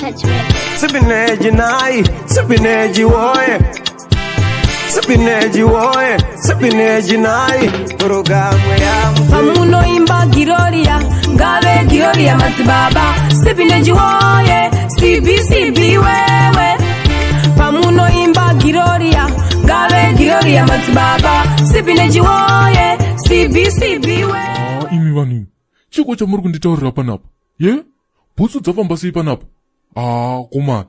Touch Records. Sipineji nai, sipineji woye. Sipineji woye, sipineji nai. Programu ya Pamunoimba Giroria, ngave Giroria madzibaba Sipineji woye, CBCB wewe. Pamunoimba Giroria, ngave Giroria madzibaba Sipineji woye, CBCB wewe. Ah, imi vanhu imi, chiko chamuri kunditaurira panapa? Ye, bhutsu dzafamba sei panapa? Ah, komana,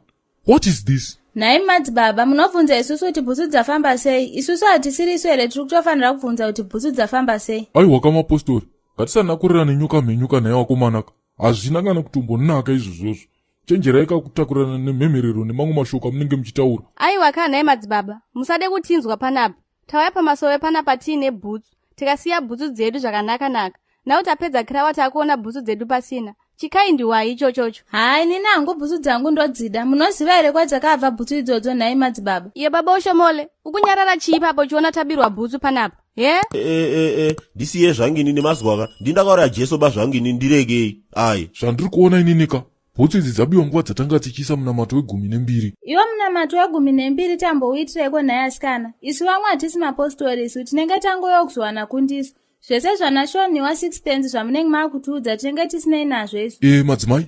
what is this? Nhai madzibaba, munobvunza isusu kuti bhutsu dzafamba sei? Isusu hatisiri isu here tiri kutofanira kubvunza kuti bhutsu dzafamba sei? Aiwa kamapostori, ngatisanakurira nenyoka mhenyu nhai wakomanaka. Hazvina kana kutombonaka izvozvozvo. Chenjerai kakutakurana nemhemherero nemamwe mashoko amunenge muchitaura. Aiwa ka nhai madzibaba, musade kutinzwa panapa. Tauya pamasowe panapa tiine bhutsu, tikasiya bhutsu dzedu zvakanaka-naka. Now tapedza kirawa, takuona bhutsu dzedu pasina. Chikaindiwai ichochocho? Hai, nini hangu bhutsu dzangu ndodzida. Munoziva here kwadzakabva bhutsu idzodzo, nhai madzibaba? Iye baba Ushomole, ukunyarara chii ipapo uchiona tabirwa bhutsu panapa he? E, e, e, ndisiye zvangu ini nemazwaka. Ndindakauraya Jesu ba zvangu ini, ndiregei ai. Zvandiri kuona ininika, bhutsu idzi dzabiwa nguva dzatanga tichiisa munamato we12. Iwo munamato we12 tambouitireiko nhai asikana? Isu vamwe hatisi mapostori, isu tinenge tangouya kuzowana kundiso. Zvese zvanashoniwa sixpence zvamunenge maakutiudza, tinenge tisinei nazvo isu. E, madzimai,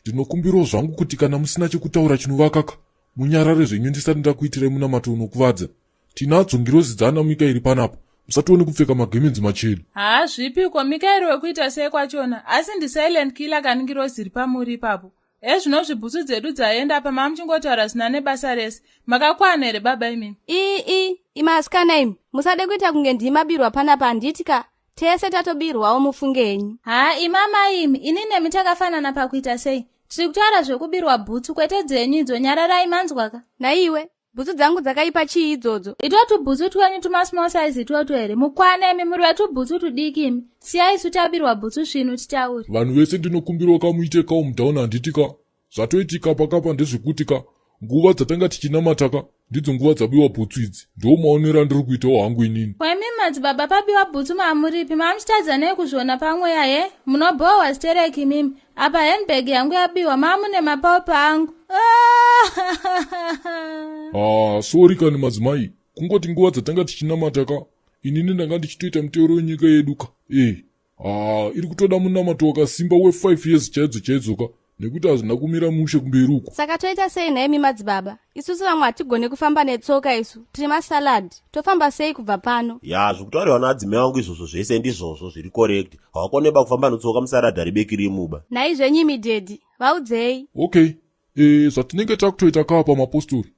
ndinokumbirawo zvangu kuti kana musina chekutaura chinovakaka, munyarare zvenyu ndisati ndakuitirai munamato unokuvadza. Tinadzo ngirozi dzaana Mikaeri panapa, musatione kupfeka magemenzi machena. Haa, zvipiko? Mikaeri wekuita sei kwachona? Asi ndisilent killer kani ngirozi iri pamuri ipapo? Ezvino zvibhutsu dzedu dzaenda pama, muchingotaura zina nebasa rese. Makakwana here baba imimi? Ii, imi asikana imi, musade kuita kunge ndimabirwa panapa, handiti ka? Tese tatobirwawo, mufunge henyu. Haa, imama imi, ini nemi takafanana pakuita sei? Tiri kutaura zvekubirwa bhutsu, kwete dzenyu idzo. Nyararai, manzwaka? Naiwe, bhutsu dzangu dzakaipa chii idzodzo? Ito tubhutsu twenyu tumasmall size itoto here? Mukwane imi, muri vetubhutsu tudiki imi. Siyai isu tabirwa bhutsu svinu titaure. Vanhu vese, ndinokumbirawo kamuite calm down, handiti ka? Zvatoitika pakapa ndezvekuti ka, nguva dzatanga tichinamata ka, ndidzo nguva dzabiwa bhutsu idzi. Ndo maonero andiri kuitawo hangu inini. Kwaimi madzibaba, pabiwa bhutsu mamuripi? Mamuchitadza nei kuzviona pamweya he? Munobhohwa stereki imimi. Apa handbag yangu yabiwa, mamune mapaupa angu. Ah, sorry kani madzimai. Kungoti nguva dzatanga tichinamata ka, inini ndanga ndichitoita muteuro wenyika yedu ka. E, ah, iri kutoda munamato wakasimba we5 years chaidzo chaidzo ka, nekuti hazvina kumira mushe kumberi uko. Saka toita sei nhaimi madzibaba? Isusu vamwe hatigone kufamba netsoka, isu tiri masalad. Tofamba sei kubva pano? Ya, zvikutauriwa naadzimai vangu izvozvo zvese ndizvozvo zviri correct. Hawakoneba kufamba notsoka, musaradhi haribekirimuba. Nhai zvenyu imi daddy, vaudzei. Okay, e, zvatinenge takutoita kaa pamapostori,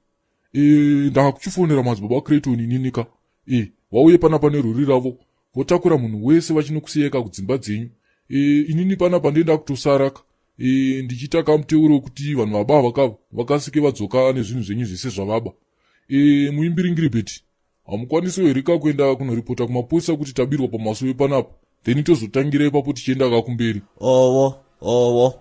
e, ndakuchifonera madzibaba Creighton inini ka. E, vauye panapa nerori ravo, votakura munhu wese vachinokusiyeka kudzimba dzenyu. E, inini panapa ndoenda kutosaraka, e, ndichiita kamuteuro wekuti vanhu vabava kavo vakasike vadzoka nezvinhu zvenyu zvese zvavaba. E, muimbiringiribheti, hamukwanisiwo here ka kuenda kunoripota kumapurisa kuti tabirwa pamasowe panapa? Then tozotangira ipapo tichienda kakumberi. Owo, owo.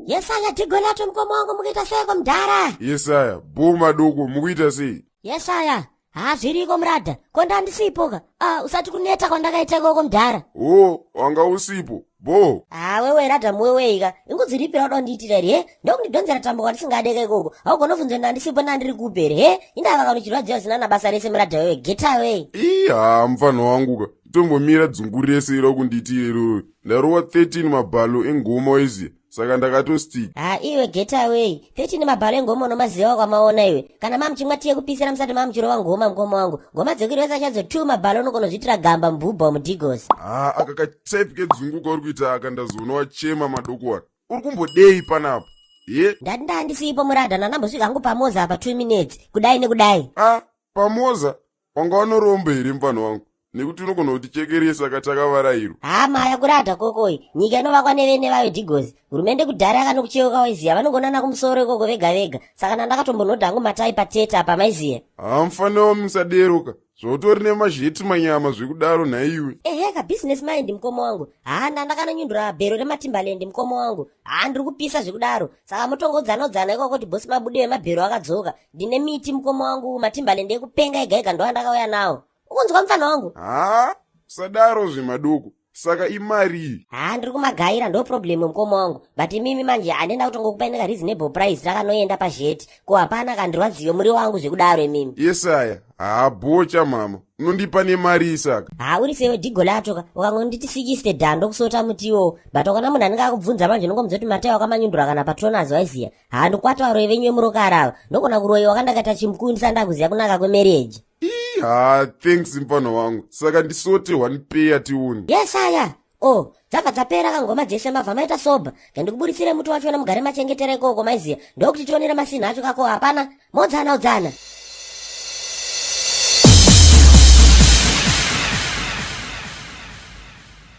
Yesaya Dhigonato, mukoma wangu, mukuita seiko mudhara? Yesaya, bo madoko, mukuita sei? Yesaya, ha, zviriko muradha. Ko ndandisipoka? Ah, usati kuneta kwandakaita ikoko mudhara. O, wanga usipo bo? Ha, wewe radha, muweweika ingudziripira uda kundiitira here? He, ndokundidhonzera tambo kwandisingade ikoko. Haugona kubvunza ndandisipo, ndandiri kupi here? He, indava kanuchirwadziwa zvisina nabasa rese muradha. Wewe, get away. Ii, ha, mufano wangu ka, tombomira. Dzungu rese ira kundiitira iroro, ndarowa 13 mabhalo engoma waiziya, saka ndakatostika. Ha, iwe, get away. 13 mabhalo engoma unomaziva kwamaona iwe? Kana mamuchimwa tiye kupisira musati mamuchirova ngoma, mukoma wangu, ngoma dzekuirwesa chadzo 2 mabhalo, unokonozviitira gamba mubhubha mudhigosi. Ha, aka katype kedzungu kauri kuita aka, ndazoona wachema madokwana. Uri kumbodei panapa ye? Ndati ndandisipo muradha, ndandambosvika hangu pamoza apa 2 minutes kudai nekudai. A, pamoza wanga wanoromba here mufano wangu? Nekuti unogona kutichekeresa katakavarairwa. Ha, maya kuradha kokoi, nyika inovakwa nevene vayo dhigozi. Hurumende kudhara yakanokucheuka waiziya, vanongonana kumusoro ikoko vega vega. Saka ndandakatombonhodha hangu matai pateta apa, maiziya. Ha, mufana wami, musaderoka zvautori nemazheti manyama zvekudaro nhaiwe. Ehe ka, business mind mukoma wangu. Ha, ndandakanonyundura bhero remaTimberland mukoma wangu. Ha, ndiri kupisa zvekudaro. Saka mutongodzanodzana ikoko kuti bosi mabude vemabhero akadzoka. Ndine miti mukoma wangu, maTimberland ekupenga ega ega ndo andakauya nawo. Ukunzwa mufana wangu? Ha, usadaro zvemadoko. Saka imarii? Haa, ndiri kumagaira, ndo problem mukoma wangu. But imimi manje handenda kutongokupai neka reasonable price takanoenda pazheti. Ko hapana kandirwadziyo muri wangu zvekudaro imimi. Yesaya, haa bocha mama, unondipa nemarii saka? Haa, uri sewe dhigo latoka, ukangonditi 60 dhando kusota mutiwo. But ukaona munhu anenge akubvunza manje, unongomudza kuti matai wakamanyundura kana patronas, waiziya. Haa, ndokwata varoyi venyu vemurokara ava, ndogona kuroyiwa kandakaita chimukundisa ndakuziya kunaka kwemarriage. Ii, haa thanks mfana wangu. Saka ndisote one pair tione. Yesaya, o dzabva dzapera kangoma dzese, mabva maita soba. Ngandikuburitsire muti wachona mugare machengetera ikoko, maiziya, ndokuti tionera masina acho kako. Hapana modzana udzana.